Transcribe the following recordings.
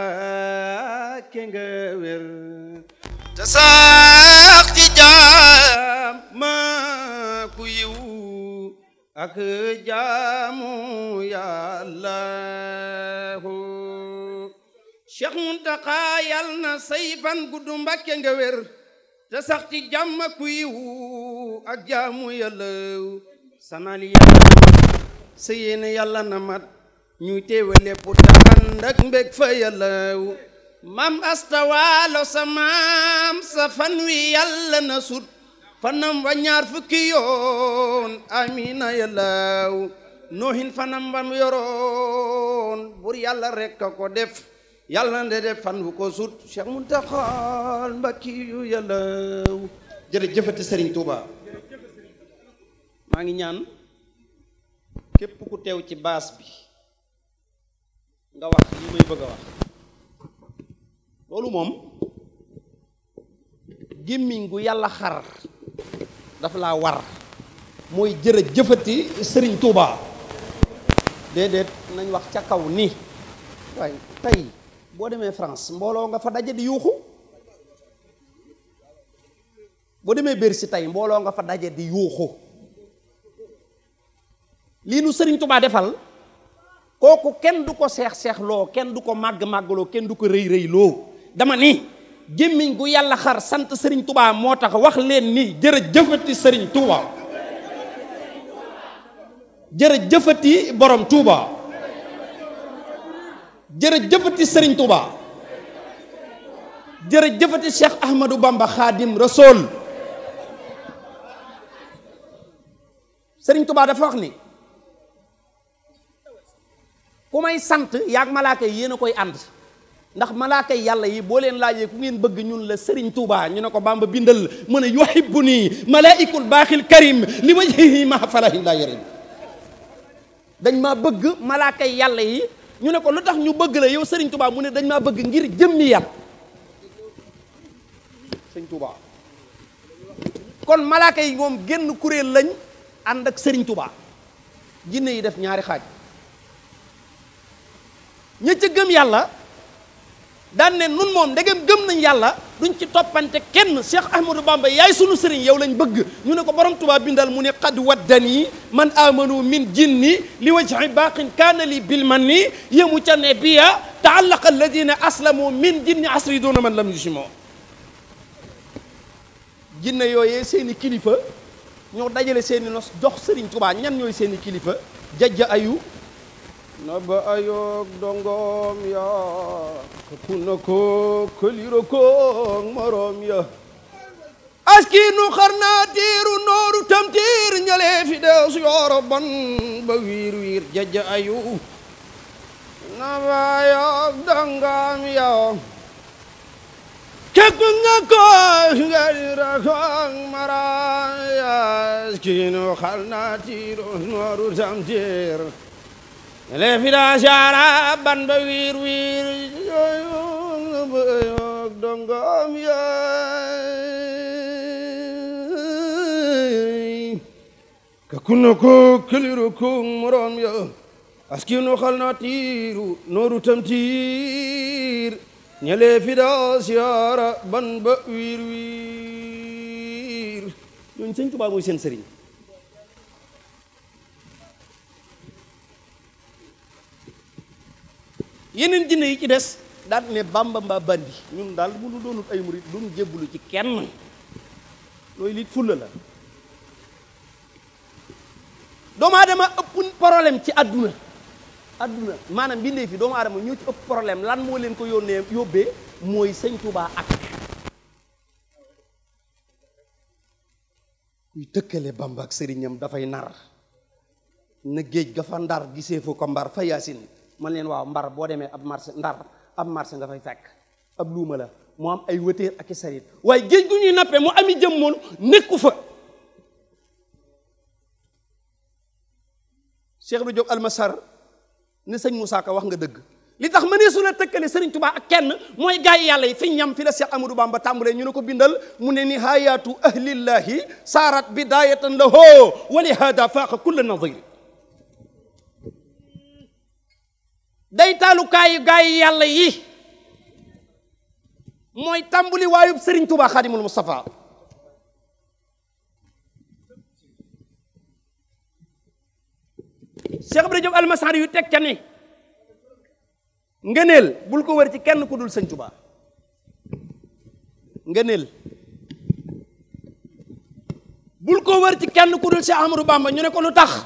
Mbàkke nga wér te sax ci jaama ku yiw ak jaamu Yàlla Cheikh Muntaxa yal na say fan gudd Mbàkke nga wér te sax ci jàmm ku yiw ak jaamu Yàlla sanal Yàlla sa yéene Yàlla na mat ñuy teewe lépp te ànd ak mbég fa Yàlla maam astawaalo sa maam sa fan wi Yàlla na sut fanam wa ñaar fukki yoon amina Yàlla noohin fanam wa mu yoroon bur Yàlla rekk a ko def Yàlla nde def fan wu ko sut Cheikh Muntaxa Mbàkke yu Yàlla jërëjëfati Sëriñ Tuuba maa ngi ñaan képp ku teew ci baas bi nga wax li may bëgg a wax loolu moom gémmiñ gu Yàlla xar dafa laa war mooy jërëjëfati Sëriñ Tuuba déedéet nañ wax ca kaw ni waaye tey boo demee France mbooloo nga fa daje di yuuxu boo demee Bercy tey mbooloo nga fa daje di yuuxu lii nu Sëriñ Tuubaa defal kooku kenn du ko seex-seexloo kenn du ko màgg-màggloo kenn du ko rëy-rëyloo dama ni gémmiñ gu Yàlla xar sant Sëriñ Tuubaa moo tax wax leen ni jërëjëfati Sëriñ Tuubaa jërëjëfati borom Tuubaa jërëjëfati Sëriñ Tuubaa jërëjëfati Cheikh Ahmadou Bamba Xaadim Rasool Sëriñ Tuubaa dafa wax ni ku may sant yaag malaaka yi yéen a koy ànd ndax malaaka yi Yàlla yi boo leen laajee ku ngeen bëgg ñun la Sëriñ Tuubaa ñu ne ko Bamba bindal mën a yuhibbu nii malaaikul baaxil karim li wajhihi ma falahin la yarim dañ maa bëgg malaaka yi Yàlla yi ñu ne ko lu tax ñu bëgg la yow Sëriñ Tuubaa mu ne dañ maa bëgg ngir jëmmi Yàlla Sëriñ Tuubaa kon malaaka yi moom génn kuréel lañ ànd ak Sëriñ Tuubaa jinne yi def ñaari xaaj ña ca gëm Yàlla daan ne nun moom ndegem gëm nañ Yàlla duñ ci toppante kenn Cheikh Ahmadou Bamba yaay sunu sëriñ yow lañ bëgg ñu ne ko borom Tuubaa bindal mu ne qad waddani man amanu min jinni li wajhi baqin kaana li bil manni yemu ca ne biya taallaqa alladina aslamu min jinni asri doona man lam yusimoo jinne yooyee seeni kilifa ñoo dajale seeni nos jox Sëriñ Tuubaa ñan ñooy seeni kilifa jajja ayu na ba ayoog dongoom ya ku na ko këliro ko moroom ya askinu xarna tiiru nooru tamtiir ñale fi deesu yooro bon ba wiir wiir jajja ayu na ba ayoog dongoom ya kekku nga ko këliro ko moroom ya askinu xarna tiiru nooru tamtiir le fi daa saara ban ba wiir wiir yooyu dongom yaay ka kunna ko këliru ko moroom ya askinu xal na tiiru nooru tamtiir ñele fi daa saara ban ba wiir wiir ñooñu Sëñ Tuubaa mooy seen sëriñ yeneen jinne yi ci des daal ne Bamba mbaa bandi ñun daal bu nu doonut ay murit duñu jébbalu ci kenn loolu it fulla la doomu aadama ëpp problème ci àdduna maanaam bindee fi doomu aadama ñoo ci ëpp problème lan moo leen ko yóbbee mooy Sëñ Tuubaa ak kuy tëkkale Bamba ak sëriñam dafay nar na géej ga fa Ndar gisee fu ko mbar fa Yaasin man leen waaw mbar boo demee ab marché Ndar ab marché nga fay fekk ab luuma la mu am ay wëtéer ak i sarit waaye géej gu ñuy nappe mu ami jëm moom nekku fa Cheikh Ibra Diop Almasar ne sëñ Moussa Ka wax nga dëgg li tax mënee su la tëkkale Sëriñ Tuubaa ak kenn mooy gaay Yàlla yi fi ñam fi la Cheikh Amadou Bamba tàmbalee ñu ne ko bindal mu ne nihaayatu ahlillahi saarat bidayatan lahu wa li hada faaqa kulla nadiri day taalukaayu gaay Yàlla yi mooy tàmbali waayub Sëriñ Tuubaa Xaadimul Mustafa. Cheikh Ibra Diop Almasari yu teg ca ne ngëneel bul ko wër ci kenn ku dul Sëñ Tuubaa. ngëneel bul ko wër ci kenn ku dul Cheikh Ahmadou Bamba. ñu ne ko lu tax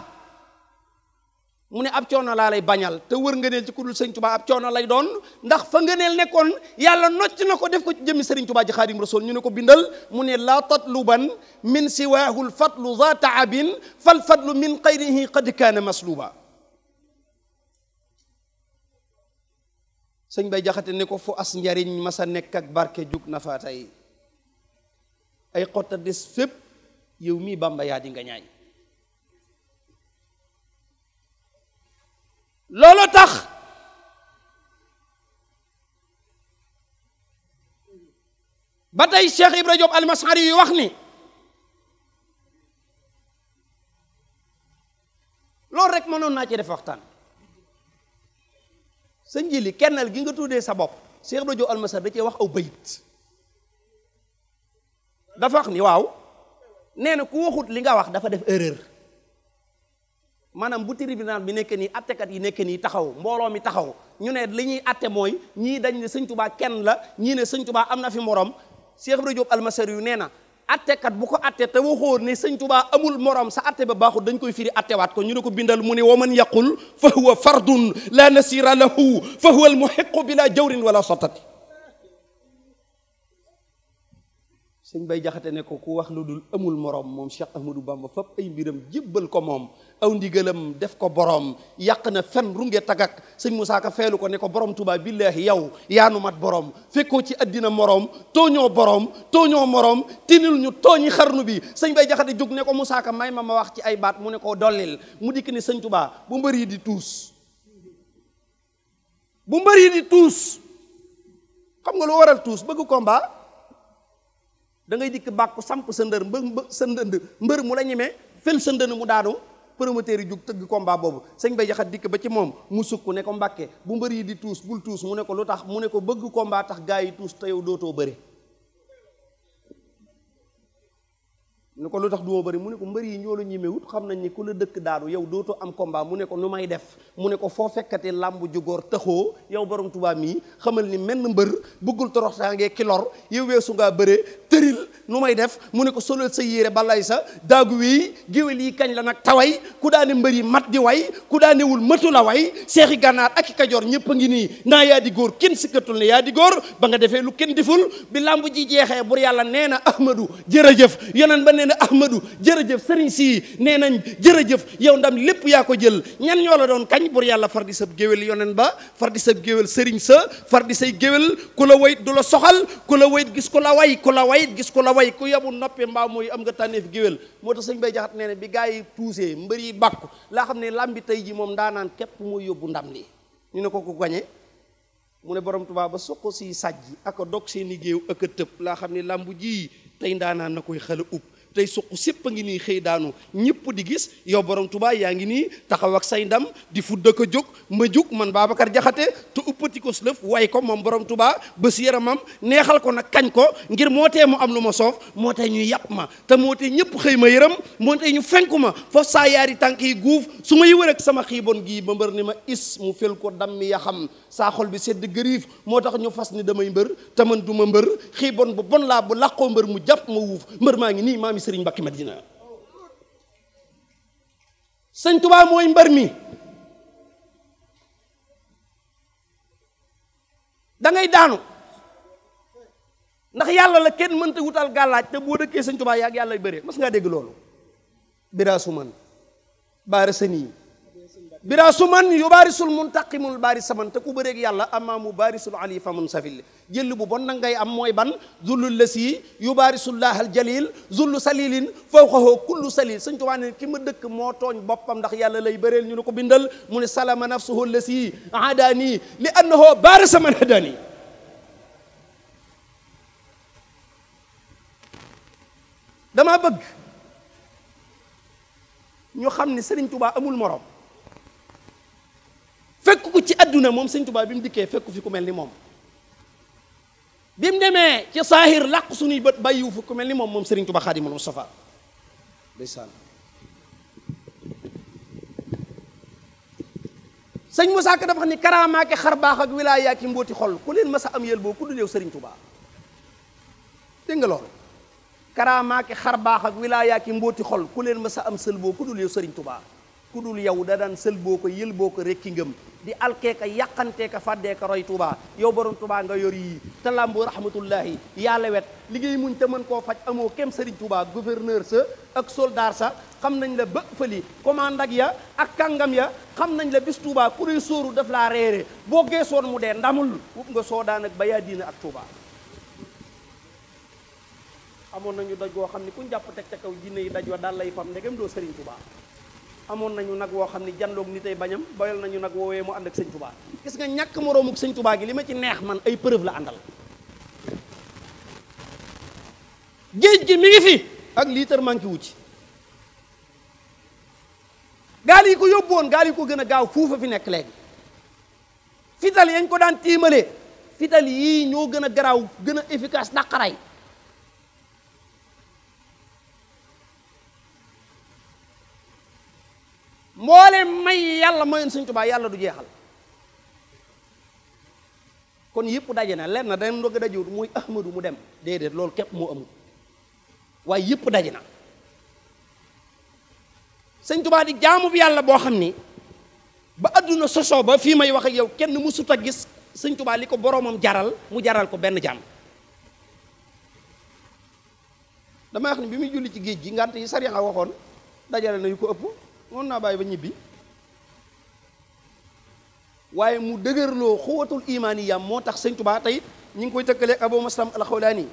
mu ne ab coono laa lay bañal, te wër ngëneel ci ku dul Sëñ Tuubaa ab coono lay doon, ndax fa ngëneel nekkoon yàlla nocc na ko def ko ci jëmmi Sëriñ Tuubaa ji Xaadim Rasuul. ñu ne ko bindal, mu ne laa tatluban min siwaahul fatlu za taabin fal fadlu min xayrihi qad kaana masluba. sëñ Bay Jaxate ne ko fu as njariñ masa nekk ak barke jug na fa tey, ay xotta des fépp yow mii Bamba yaa di nga ñaay. looloo tax ba tey Cheikh Ibra Diop Almasari yu wax ni loolu rek mënoon naa ci def waxtaan. sa njili kennal gi nga tuddee sa bopp Cheikh Ibra Diop Almasari da cee wax aw bayit. dafa wax ni waaw nee na ku waxut li nga wax dafa def erreur. maanaam bu tribunal bi nekk nii attekat yi nekk nii taxaw, mbooloo mi taxaw, ñu ne li ñuy atte mooy ñii dañ ne Sëñ Tuubaa kenn la, ñii ne Sëñ Tuubaa am na fi morom. Cheikh Ibra Diop Almasari yu nee na attekat bu ko atte te waxoo ne Sëñ Tuubaa amul morom, sa atte ba baaxul, dañ koy firi attewaat ko. ñu ne ko bindal, mu ne wa man yaqul fa huwa fardun la nasira lahu fa huwa al muhiqu bila jawrin wala sotati. sëñ Bay Jaxate ne ko ku wax lu dul amul morom moom Cheikh Ahmadou Bamba fab ay mbiram jébbal ko moom, aw ndigalam def ko borom, yàq na fen runge tagak. sëñ Moussa Ka feelu ko ne ko borom Tuubaa billaahi yow yaanu mat borom, fekkoo ci addina morom, tooñoo borom, tooñoo morom, tinil ñu tooñi xarnu bi. sëñ Bay Jaxate jóg ne ko Moussa Ka may ma wax ci ay baat, mu ne ko dollil. mu dikk ne Sëñ Tuubaa bu mbër yi di tuus, bu mbër yi di tuus, xam nga lu waral tuus? bëgg combat. da ngay dikk bàkku samp sa ndër sa ndënd mbër mu la ñemee fel sa ndënd mu daanu, promoteur yi jug tëgg combat boobu. sëñ Bay Jaxate dikk ba ci moom mu sukk ne ko Mbàkke bu mbër yi di tuus bul tuus. mu ne ko lu tax? mu ne ko bëgg combat tax gaa yi tuus te yow dootoo bëri. mu ne ko lu tax du ma bëri? mu ne ko mbër yi ñoo la ñemewut, xam nañ ni ku la dëkk daanu yow dootoo am combat. mu ne ko nu may def? mu ne ko foo fekkate làmb jugoor taxoo yow borom Tuubaa mii xamal ni menn mbër bëggul toroxtaangee ki lor, yow weesu ngaa bëree tëril, nu may def? mu ne ko solal sa yére balay sa daagu wi géwél yi kañ la nag taway, ku daane mbër yi mat di way, ku daanewul matu la way. seexi gànnaar ak i kajoor ñëpp a ngi nii naa yaa di góor, kenn sikkatul ne yaa di góor. ba nga defee lu kenn deful, bi làmb ji jeexee bur yàlla nee na Ahmadou jërëjëf, yonen ba nee na Ahmadou jërëjëf, sëriñ si nee nañ jërëjëf, yow ndam lépp yaa ko jël. ñan ñoo la doon kañ? bur yàlla far di sab géwél yonen ba, far di sab géwél sëriñ sa, far di say géwél. ku la wayit du la soxal, ku la wayit gis ku la way, ku la wayit gis ku la way, ku yabu noppee mbaa mooy am nga tànneef géwél. moo tax sëñ Bay Jaxate nee na bi gaa yi tuusee mbër yi bàkku laa xam ne lambi tey ji moom daanaan képp mooy yóbbu ndam li. ñu ne ko ku gañe? mu ne borom Tuubaa ba soq si sajji ak a dog seeni géew ak a tëb laa xam ne lambu ji tey ndaanaan na koy xala ub. tey suq sépp a ngi nii xëy daanu ñëpp di gis, yow borom Tuubaa yaa ngi nii taxaw ak say ndam di fudda ko jóg ma jóg man Babacar Jaxate te uppati ko lëf way ko moom borom Tuubaa bés yaramam neexal ko nag kañ ko ngir moo tee mu am lu ma soof, moo tee ñu yàpp ma, te moo tee ñëpp xëy ma yëram, moo tee ñu fenku ma foofu saa yaari tànk yi guuf. su ma yëwër ak sama xiibon gii ba mbër ni ma is mu fel ko dammi ya xam, saa xol bi sedd gëriif, moo tax ñu fas ni damay mbër te man du ma mbër. xiibon bu bon laa bu làqoo mbër mu jàpp ma wuuf, mbër maa ngi nii maami Sëriñ Mbàkke Madina. Sëñ Tuubaa mooy mbër mi. da ngay daanu ndax yàlla la kenn mënta wutal gàllaaj, te boo dëkkee Sëñ Tuubaa yaag yàlla bëree. mas ngaa dégg loolu? biraasu man baara sanii biraasu man yu baarisul muntaqimul baari saman, te ku bëreeg yàlla amaamu baarisul ali famun safil. jëll bu bon nag ngay am mooy ban? zullu lasi yu baarisullahal jalil zullu salilin fawqahu kullu salil. Sëñ Tuubaa ne ki ma dëkk moo tooñ boppam ndax yàlla lay bëreel. ñu ne ko bindal, mu ne salama nafsuhu lasi aadaani li annahu baarisa man hadaani. dama bëgg ñu xam ne Sëriñ Tuubaa amul morom. fekk ko ci àdduna moom Sëñ Tuubaa bi mu dikkee fekk fi ku mel ni moom. bi mu demee ci saahir làq suñuy bët bàyyiwu fu ku mel ni moom Serigne Touba Xaadimul Mustafa ndeysaan. sëñ Moussa Ka dafa xam ni karaamaake xar baax ak wilaaya ki mbooti xol ku leen masa am yël boo ku dul yow Serigne Touba dégg nga loolu. karaamaake xar baax ak wilaaya ki mbooti xol ku leen masa am sël boo ku dul yow Serigne Touba ku dul yow da daan sël boo ko yël boo ko rekki ngëm di alkeeka yàqanteeka fàddeeka roy Touba yow borom Touba nga yor yi te lambu rahmatullahi yàlla wet liggéey muñ te mën koo faj amoo kem Serigne Touba gouverneur sa ak soldat sa xam nañ la ba fëli commande ya ak kàngam ya xam nañ la bis Touba ku lay sóoru daf laa reere boo geesoon mu dee ndamul wub nga soodaan ak bayaa diina ak Touba. amoon nañu doj woo xam ni kuñ jàpp teg ca kaw jinne yi daj wa daal lay fam ndegem doo Serigne Touba. amoon nañu nag woo xam ni janloog ni tey bañam boyal nañu nag woowee mu ànd ak sëñ Touba gis nga ñàkk moroomuk sëñ Touba gi li ma ci neex man ay preuve la àndal. géej gi mi ngi fi ak liitar manqué wu ci gaal yi ko yóbbu woon gaal yi ko gën a gaaw fuufa fi nekk léegi fital yañ ko daan tiimalee fital yii ñoo gën a garaaw gën a efficace dàqaray mboole may yàlla mayoon sëñ Touba yàlla du jeexal kon yëpp daje na lenn dañ doog a dajewut muy Ahmadu mu dem déedéet loolu képp moo amul waaye yëpp daje na sëñ Touba di jaamu bi yàlla boo xam ni ba adduna sosoo ba fii may wax ak yow kenn mësut a gis sëñ Touba li ko boroomam jaral mu jaral ko benn jaam. damay wax ni bi muy julli ci géej gi ngant yi sariya waxoon dajale na yu ko ëpp moon naa bàyyi ba ñibbi waaye mu dëgërloo xuwatul imaaniyam moo tax sëñ Touba tey ñi ngi koy tëkkaleeg Abu Maslam alxawlaani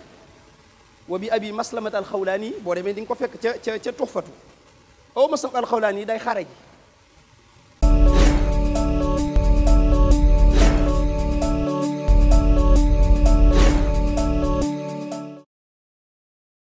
wa bi abi maslamat alxawlaani boo demee di nga ko fekk ca tuxfatu Abu Maslam alxawlaani day xare ji